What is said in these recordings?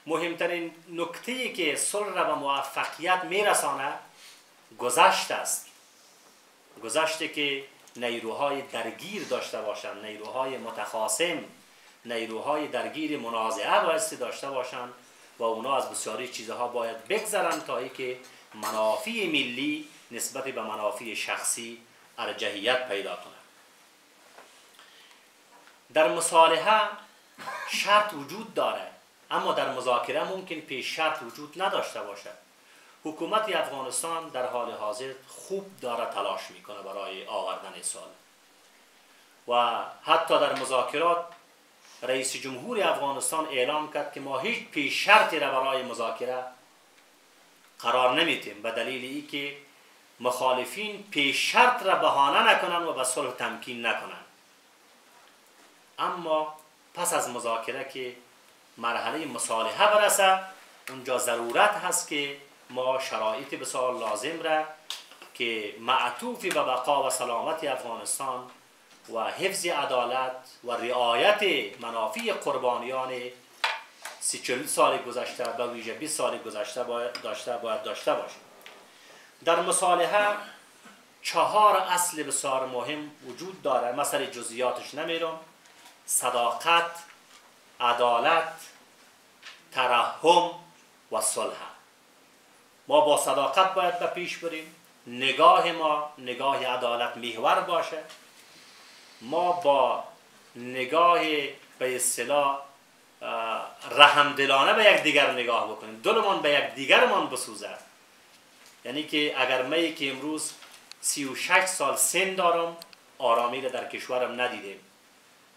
مهمترین نکته‌ای که صلح را به موفقیت میرسانه گذشت است. گذشته که نیروهای درگیر داشته باشند، نیروهای متخاصم، نیروهای درگیر منازعه بایستی داشته باشند و اونا از بسیاری چیزها باید بگذرند تا اینکه منافع ملی نسبت به منافع شخصی ارجحیت پیدا کنند. در مصالحه شرط وجود داره، اما در مذاکره ممکن پیش شرط وجود نداشته باشد. حکومت افغانستان در حال حاضر خوب داره تلاش میکنه برای آوردن صلح و حتی در مذاکرات رئیس جمهور افغانستان اعلام کرد که ما هیچ پیش شرطی را برای مذاکره قرار نمیتیم، به دلیل ای که مخالفین پیش شرط را بهانه نکنن و به صلح تمکین نکنن. اما پس از مذاکره که مرحله مصالحه برسه، اونجا ضرورت هست که ما شرایط بسیار لازم را که معطوف به بقا و سلامت افغانستان و حفظ عدالت و رعایت منافع قربانیان 30-40 سال گذشته به ویژه 20 سال گذشته باید داشته باشیم. در مصالحه 4 اصل بسیار مهم وجود داره، مثلا جزئیاتش نمیرم: صداقت، عدالت، ترحم و صلح. ما با صداقت باید به پیش بریم، نگاه ما نگاه عدالت محور باشه، ما با نگاه به اصطلاح رحمدلانه به یک دیگر نگاه بکنیم، دلمان به یک دیگرمان بسوزد. یعنی که اگر من که امروز 36 سال سن دارم آرامی را در کشورم ندیدیم،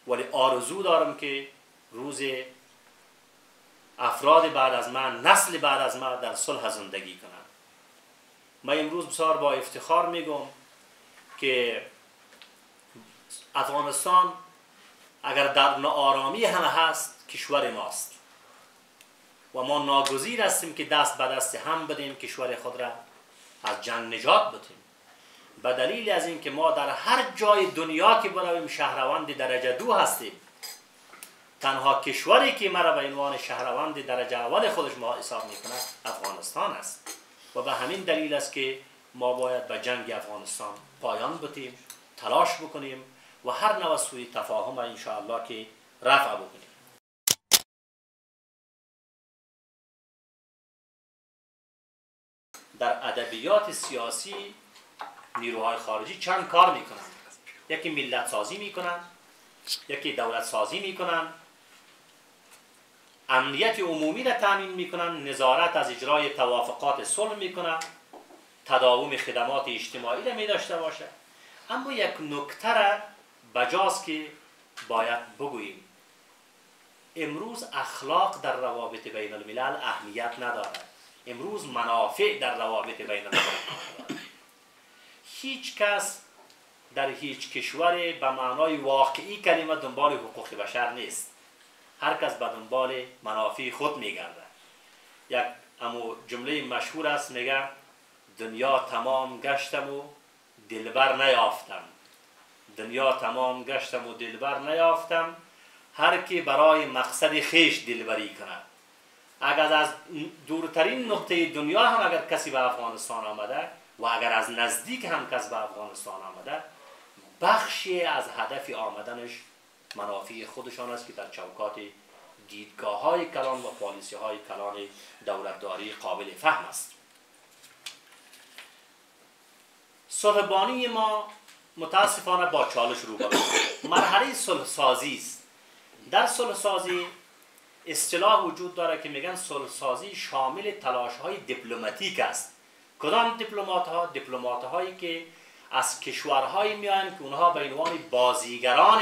ولی آرزو دارم که روز افراد بعد از من، نسل بعد از من در صلح زندگی کنند. من امروز بسیار با افتخار میگم که افغانستان اگر در ناآرامی هم هست کشور ماست و ما ناگزیر هستیم که دست به دست هم بدیم کشور خود را از جنگ نجات بدیم. به دلیل از اینکه ما در هر جای دنیا که برویم شهروند درجه 2 هستیم. تنها کشوری که مرا به عنوان شهروند درجه اول خودش ما حساب میکنه افغانستان است و به همین دلیل است که ما باید به جنگ افغانستان پایان بدیم، تلاش بکنیم و هر نوع سوی تفاهم انشاءالله که رفع بکنیم. در ادبیات سیاسی نیروهای خارجی چند کار میکنن: یکی ملت سازی میکنن، یکی دولت سازی میکنن، امنیت عمومی را تامین میکنن، نظارت از اجرای توافقات صلح میکنن، تداوم خدمات اجتماعی را میداشته باشه. اما یک نکته را بجاست که باید بگوییم: امروز اخلاق در روابط بین الملل اهمیت ندارد، امروز منافع در روابط بین الملل. هیچ کس در هیچ کشور به معنای واقعی کلمه دنبال حقوق بشر نیست، هر کس به دنبال منافع خود میگرده. یک امو جمله مشهور است، میگه دنیا تمام گشتم و دلبر نیافتم، دنیا تمام گشتم و دلبر نیافتم، هر کی برای مقصد خیش دلبری کند. اگر از دورترین نقطه دنیا هم اگر کسی به افغانستان آمده و اگر از نزدیک هم کس به افغانستان آمده، بخشی از هدف آمدنش منافع خودشان است که در چوکات دیدگاه های کلان و پالیسی های کلان دولتداری قابل فهم است. صلحبانی ما متاسفانه با چالش روبرو مرحله صلح سازی است. در صلح سازی اصطلاح وجود داره که میگن صلح سازی شامل تلاش های دیپلماتیک است. کدام دیپلمات ها؟ دیپلمات هایی که از کشورهایی میان که اونها به عنوان بازیگران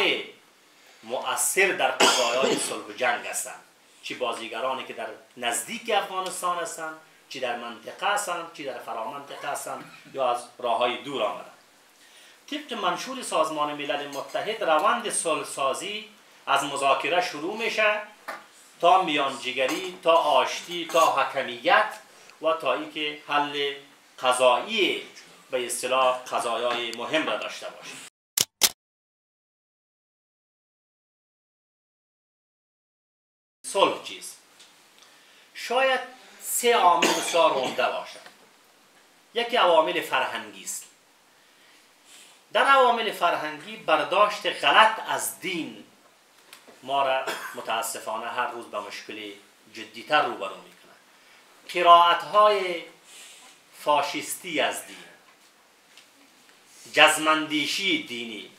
مؤثر در قضایای صلح و جنگ هستند، چی بازیگرانی که در نزدیک افغانستان هستند، چی در منطقه هستند، چی در فرامنطقه هستند یا از راههای دور آمدند. طبق منشور سازمان ملل متحد روند صلح سازی از مذاکره شروع میشه تا میانجیگری، تا آشتی، تا حکمیت و تا اینکه حل قضایی به اصطلاح قضایای مهم را داشته باشه. صلح چیست؟ شاید سه عامل بسیار عمده باشد. یکی عوامل فرهنگی است. در عوامل فرهنگی برداشت غلط از دین ما را متاسفانه هر روز به مشکل جدیتر روبرو میکنه. قرائت‌های فاشیستی از دین، جزمندیشی دینی،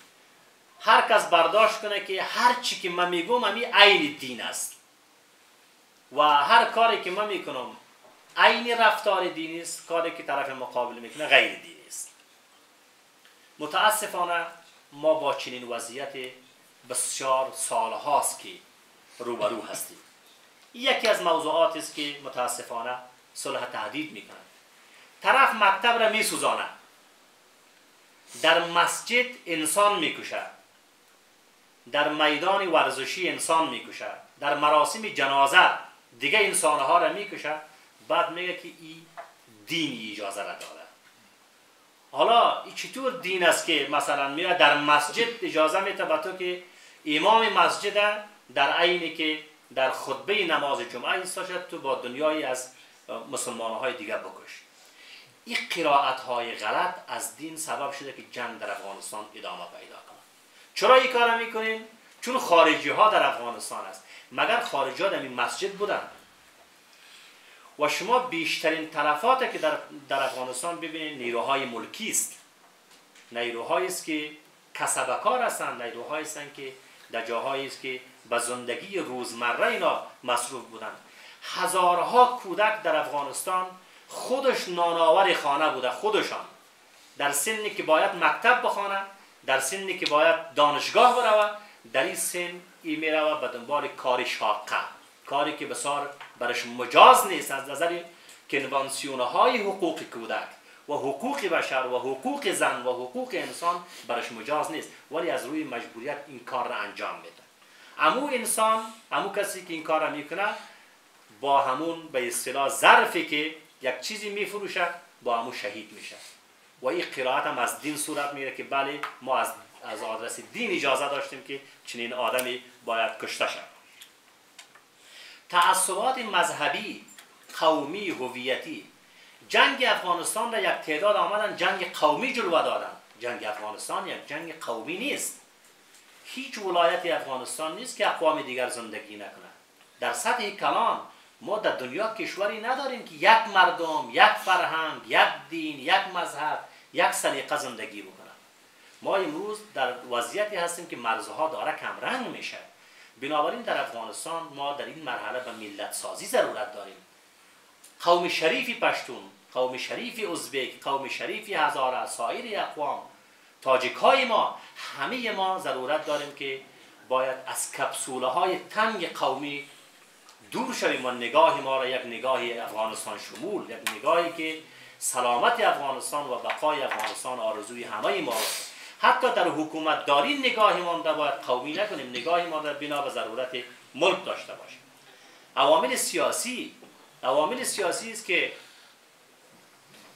هر کس برداشت کنه که هر چی که من میگم همی عین دین است و هر کاری که من میکنم عین رفتار دینی است، کاری که طرف مقابل میکنه غیر دینی است. متاسفانه ما با چنین وضعیت بسیار سالهاست که روبرو هستیم. یکی از موضوعات است که متاسفانه صلح تهدید میکنه. طرف مکتب را میسوزانه، در مسجد انسان میکشه، در میدان ورزشی انسان میکشه، در مراسم جنازه دیگه انسانها را میکشه، بعد میگه که این دین اجازه را داره. حالا این چطور دین است که مثلا میاد در مسجد اجازه میده به تو که امام مسجد در عینی که در خطبه نماز جمعه ایستاده تو با دنیای از مسلمان های دیگه بکش. این قرائت های غلط از دین سبب شده که جنگ در افغانستان ادامه پیدا کنه. چرا این کار میکنین؟ چون خارجی ها در افغانستان است. مگر خارجی ها در این مسجد بودن؟ و شما بیشترین تلفات که در افغانستان ببینید نیروهای ملکی است، نیروهایی است که کسبکار هستند، نیروهایی هستند که در جاهایی است که به زندگی روزمره اینا مصروف بودند. هزارها کودک در افغانستان خودش نانآور خانه بوده، خودشان در سنی که باید مکتب بخوانه، در سنی که باید دانشگاه بروه، در این سن ای میروه به دنبال کار شاقه، کاری که بسیار برش مجاز نیست از نظر کنوانسیون های حقوق کودک و حقوق بشر و حقوق زن و حقوق انسان برش مجاز نیست، ولی از روی مجبوریت این کار را انجام میده. امو انسان، امو کسی که این کار را میکنه با همون به اصطلاح ظرفی که یک چیزی میفروشه با همون شهید میشه. و این قرائت هم از دین صورت میگیره که بله ما از آدرس دین اجازه داشتیم که چنین آدمی باید کشته شد. تعصبات مذهبی، قومی، هویتی. جنگ افغانستان را یک تعداد آمدن جنگ قومی جلوه دادن. جنگ افغانستان یک جنگ قومی نیست. هیچ ولایت افغانستان نیست که اقوام دیگر زندگی نکنند. در سطح کلان ما در دنیا کشوری نداریم که یک مردم، یک فرهنگ، یک دین، یک مذهب، یک سلیقه زندگی بکنند. ما امروز در وضعیتی هستیم که مرزها داره کمرنگ میشه. بنابراین در افغانستان ما در این مرحله به ملت سازی ضرورت داریم. قوم شریفی پشتون، قوم شریفی ازبک، قوم شریفی هزاره، سایر اقوام، تاجیک های ما، همه ما ضرورت داریم که باید از کپسوله های تنگ قومی دور شویم و نگاه ما را یک نگاه افغانستان شمول، یک نگاهی که سلامت افغانستان و بقای افغانستان آرزوی همه ما است. حتی در حکومت داری نگاه ما را باید قومی نکنیم، نگاه ما را بنا به ضرورت ملک داشته باشیم. عوامل سیاسی، عوامل سیاسی است که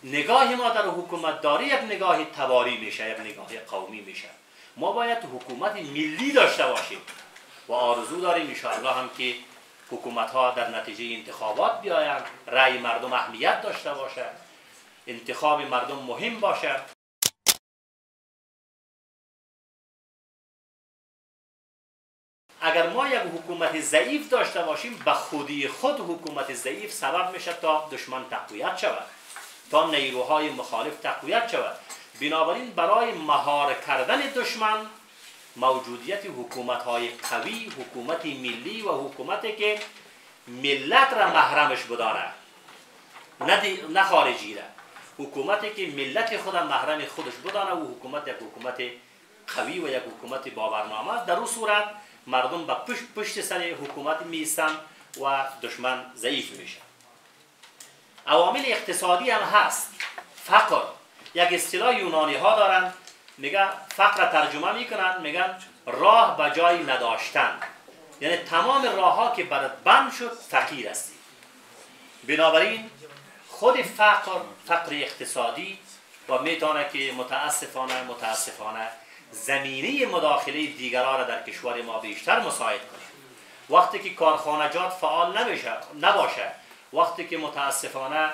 نگاه ما در حکومت داری یک نگاه تباری میشه، یک نگاه قومی میشه. ما باید حکومت ملی داشته باشیم و آرزو داریم انشاءالله هم که حکومت ها در نتیجه انتخابات بیایند، رأی مردم اهمیت داشته باشه، انتخاب مردم مهم باشه. اگر ما یک حکومت ضعیف داشته باشیم، به خودی خود حکومت ضعیف سبب میشه تا دشمن تقویت شود، تا نیروهای مخالف تقویت شود. بنابراین برای مهار کردن دشمن موجودیت حکومت‌های قوی، حکومت ملی و حکومتی که ملت را محرمش بداره، نه خارجی را، حکومتی که ملت خود محرم خودش بدانه و حکومت یک حکومت قوی و یک حکومت با برنامه. در اون صورت مردم به پشت سر حکومت میستن و دشمن ضعیف میشه. عوامل اقتصادی هم هست. فقر، یک اصطلاح یونانی ها دارن، میگن فقر ترجمه میکنن، میگن راه به جای نداشتن، یعنی تمام راه ها که برات بند شد فقیر هستی. بنابراین خود فقر، فقر اقتصادی و میتونه که متاسفانه زمینه مداخله دیگران را در کشور ما بیشتر مساعد کنه. وقتی که کارخانجات فعال نباشه، وقتی که متاسفانه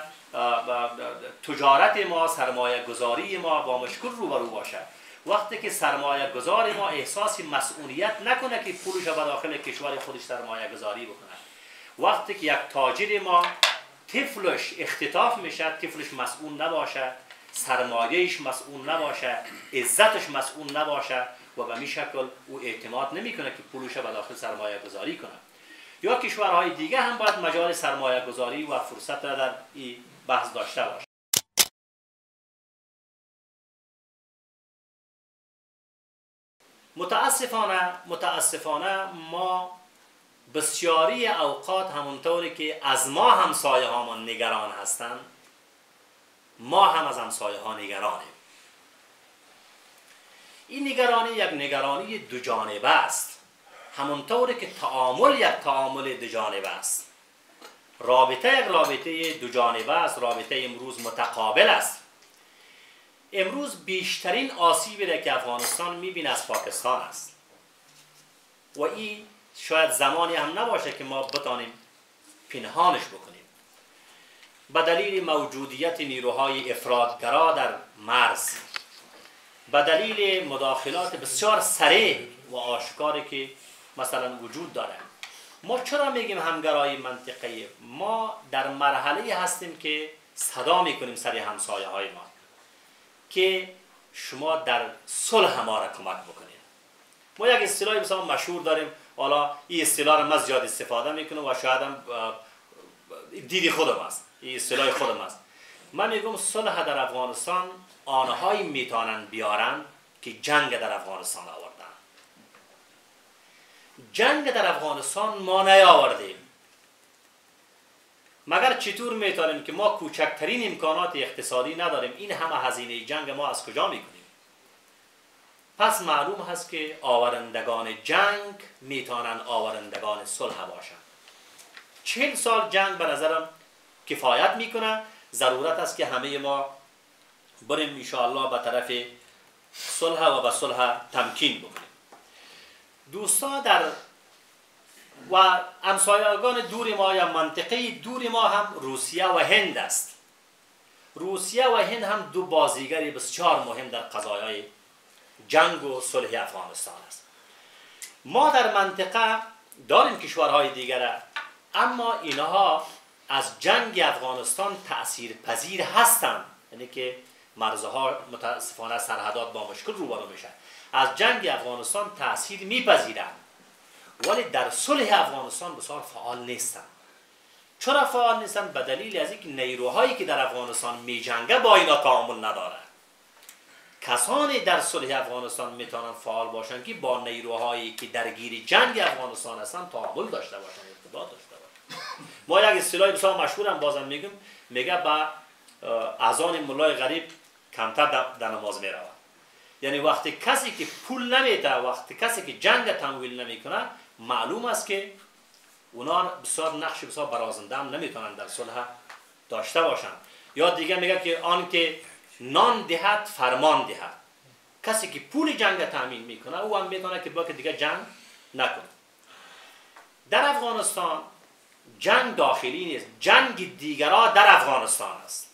تجارت ما، سرمایه گذاری ما با مشکل روبرو باشه، وقتی که سرمایه گذار ما احساس مسئولیت نکنه که پولش به داخل کشور خودش سرمایه گذاری بکنه، وقتی که یک تاجر ما طفلش اختطاف میشه، طفلش مسئول نباشه، سرمایهش مسئول نباشه، عزتش مسئول نباشه و به می شکل او اعتماد نمیکنه که پولش به داخل سرمایه گذاری کنه. یا کشورهای دیگه هم باید مجال سرمایه گذاری و فرصت را در این بحث داشته باشه. متاسفانه ما بسیاری اوقات همونطوری که از ما همسایه هامان نگران هستند، ما هم از همسایه ها نگرانیم. این نگرانی یک نگرانی دو جانبه است. همونطوری که تعامل یک تعامل دو جانبه است، رابطه یک رابطه دو جانبه است، رابطه امروز متقابل است. امروز بیشترین آسیبی را که افغانستان میبینه از پاکستان است و این شاید زمانی هم نباشه که ما بتانیم پنهانش بکنیم. به دلیل موجودیت نیروهای افراطگرا در مرز، به دلیل مداخلات بسیار سریع و آشکاری که مثلا وجود داره. ما چرا میگیم همگرایی منطقه‌ای؟ ما در مرحله هستیم که صدا میکنیم سر همسایه های ما که شما در صلح ما را کمک بکنید. ما یک اصطلاحی مثلا مشهور داریم، حالا این اصطلاح را من زیاد استفاده میکنم و شاید هم دید خودم است، این اصطلاح خودم است. من میگم صلح در افغانستان آنهایی میتونن بیارن که جنگ در افغانستان آوردن. جنگ در افغانستان ما نیاوردیم. مگر چطور میتونیم که ما کوچکترین امکانات اقتصادی نداریم، این همه هزینه جنگ ما از کجا میکنیم؟ پس معلوم هست که آورندگان جنگ میتونن آورندگان صلح باشن. 40 سال جنگ به نظرم کفایت میکنه. ضرورت است که همه ما بریم انشاءالله به طرف صلح و به صلح تمکین بکنیم. دوستا در و همسایگان دور ما یا منطقه دور ما هم روسیه و هند است. روسیه و هند هم دو بازیگر بسیار مهم در قضایای جنگ و صلح افغانستان است. ما در منطقه داریم کشورهای دیگر، اما اینها از جنگ افغانستان تأثیر پذیر هستند، یعنی که مرزها متاسفانه سرحدات با مشکل روبرو میشن، از جنگ افغانستان تأثیر میپذیرند، ولی در صلح افغانستان بسیار فعال نیستند. چرا فعال نیستند؟ به دلیل از اینکه نیروهایی که در افغانستان میجنگه با اینا تعامل نداره. کسانی در صلح افغانستان میتونن فعال باشند که با نیروهایی که درگیر جنگ افغانستان هستند تعامل داشته باشند، ارتباط داشته باشند. ما یک اصطلاح بسیار مشهورم بازم میگم، میگه با اذان ملای غریب کمتر در نماز میرود. یعنی وقتی کسی که پول نمیده، وقتی کسی که جنگ تمویل نمیکنه، معلوم است که اونا بسیار نقش بسیار برازنده هم نمیتونن در صلح داشته باشند. یا دیگه میگه که آن که نان دهد فرمان دهد. کسی که پول جنگ تامین میکنه او هم میتونه که با که دیگه جنگ نکنه. در افغانستان جنگ داخلی نیست، جنگ دیگران در افغانستان است.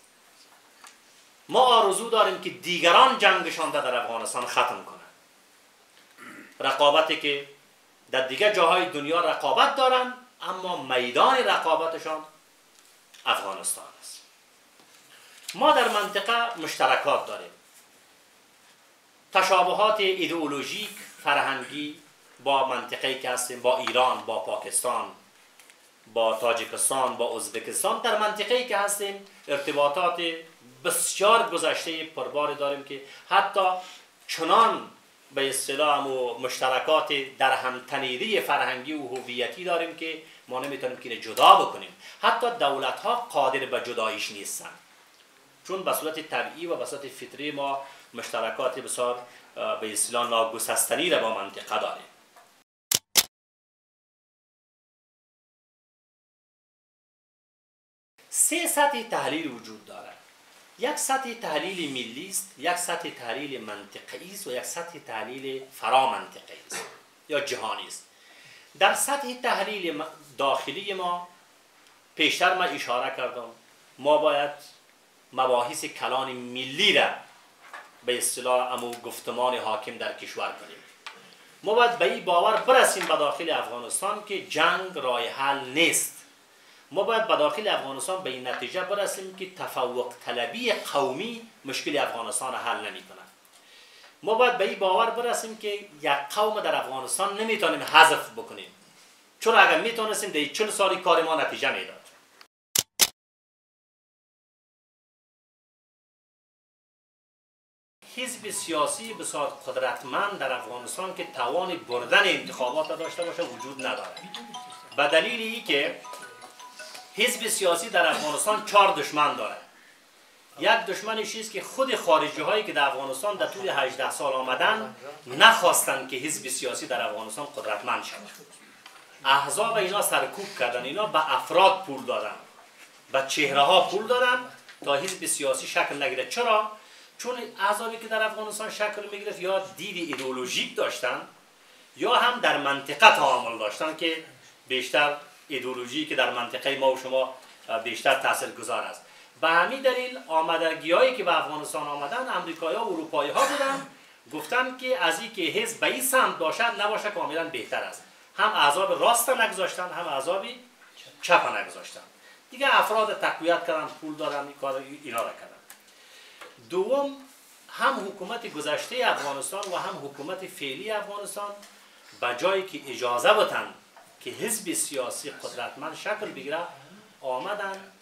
ما آرزو داریم که دیگران جنگشان در افغانستان ختم کنند. رقابتی که در دیگر جاهای دنیا رقابت دارند، اما میدان رقابتشان افغانستان است. ما در منطقه مشترکات داریم، تشابهات ایدئولوژیک فرهنگی با منطقه‌ای که هستیم، با ایران، با پاکستان، با تاجیکستان، با ازبکستان. در منطقه‌ای که هستیم ارتباطات بسیار گذشته پربار داریم که حتی چنان به اصطلاح و مشترکات در هم تنیده فرهنگی و هویتی داریم که ما نمیتونیم که جدا بکنیم. حتی دولت ها قادر به جداییش نیستن، چون به صورت طبیعی و به صورت فطری ما مشترکات بسیار به اصطلاح ناگسستنی را با منطقه داریم. سه سطح تحلیل وجود دارد. یک سطح تحلیل ملی است، یک سطح تحلیل منطقه‌ای است و یک سطح تحلیل فرامنطقه‌ای است یا جهانی است. در سطح تحلیل داخلی ما پیشتر من اشاره کردم، ما باید مباحث کلان ملی را به اصطلاح امو گفتمان حاکم در کشور کنیم. ما باید به این باور برسیم به داخل افغانستان که جنگ راه حل نیست. ما باید به داخل افغانستان به این نتیجه برسیم که تفوق طلبی قومی مشکل افغانستان را حل نمی‌کند. ما باید به این باور برسیم که یک قوم در افغانستان نمیتونیم حذف بکنیم، چون اگر میتونستیم در 40 سالی کار ما نتیجه میداد. حزب سیاسی بسیار قدرتمند در افغانستان که توان بردن انتخابات را داشته باشه وجود نداره، به دلیل ای که حزب سیاسی در افغانستان 4 دشمن داره. یک دشمنش است که خود خارجی هایی که در افغانستان در طول 18 سال آمدن نخواستند که حزب سیاسی در افغانستان قدرتمند شود. احزاب اینا سرکوب کردن، اینا به افراد پول دادن، به چهره ها پول دادن تا حزب سیاسی شکل نگیره. چرا؟ چون احزابی که در افغانستان شکل میگرفت یا دید ایدئولوژیک داشتن یا هم در منطقه تعامل داشتن که بیشتر ایدئولوژی که در منطقه ما و شما بیشتر تاثیرگذار است. به همین دلیل آمدگی‌هایی که به افغانستان آمدن امریکایی‌ها و اروپایی‌ها بودن، گفتن که از اینکه حزب به این سمت باشد نباشه کاملا بهتر است. هم احزاب راست نگذاشتن، هم احزاب چپ نگذاشتن. دیگه افراد تقویت کردن، پول دادن، این کار اینا را کردن. دوم، هم حکومت گذشته افغانستان و هم حکومت فعلی افغانستان به جایی که اجازه بدن که حزب سیاسی قدرتمند شکل بگیره، آمدن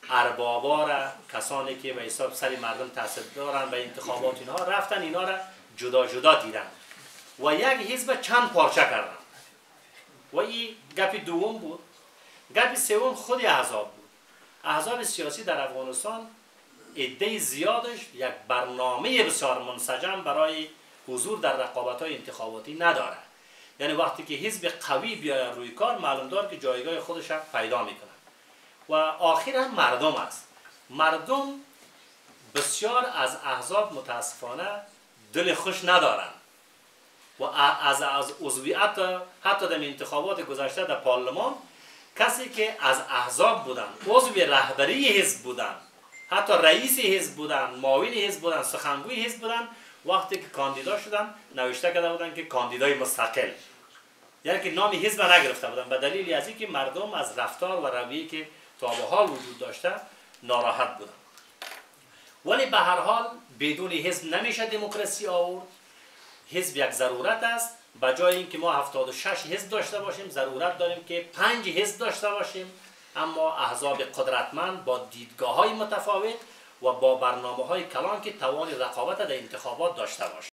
اربابا را، کسانی که به حساب سر مردم تاثیر دارن به انتخابات اینها رفتن، اینا را جدا جدا دیدن و یک حزب چند پارچه کردن. و این گپ دوم بود. گپ سوم خود احزاب بود. احزاب سیاسی در افغانستان عده زیادش یک برنامه بسیار منسجم برای حضور در رقابت‌های انتخاباتی نداره. یعنی وقتی که حزب قوی بیاید روی کار، معلوم دار که جایگاه خودش هم پیدا میکنه. و آخر هم مردم است. مردم بسیار از احزاب متاسفانه دل خوش ندارن و از عضویت حتی در انتخابات گذشته در پارلمان کسی که از احزاب بودن، عضو رهبری حزب بودن، حتی رئیس حزب بودن، معاون حزب بودن، سخنگوی حزب بودن، وقتی که کاندیدا شدن نوشته کرده بودن که کاندیدای مستقل، یعنی که نام حزب نگرفته بودن، به دلیل از اینکه مردم از رفتار و رویه‌ای که تا به حال وجود داشته ناراحت بودن. ولی به هر حال بدون حزب نمیشه دموکراسی آورد. حزب یک ضرورت است. به جای اینکه ما 76 حزب داشته باشیم، ضرورت داریم که 5 حزب داشته باشیم، اما احزاب قدرتمند با دیدگاه‌های متفاوت و با برنامه‌های کلان که توان رقابت در انتخابات داشته باشند.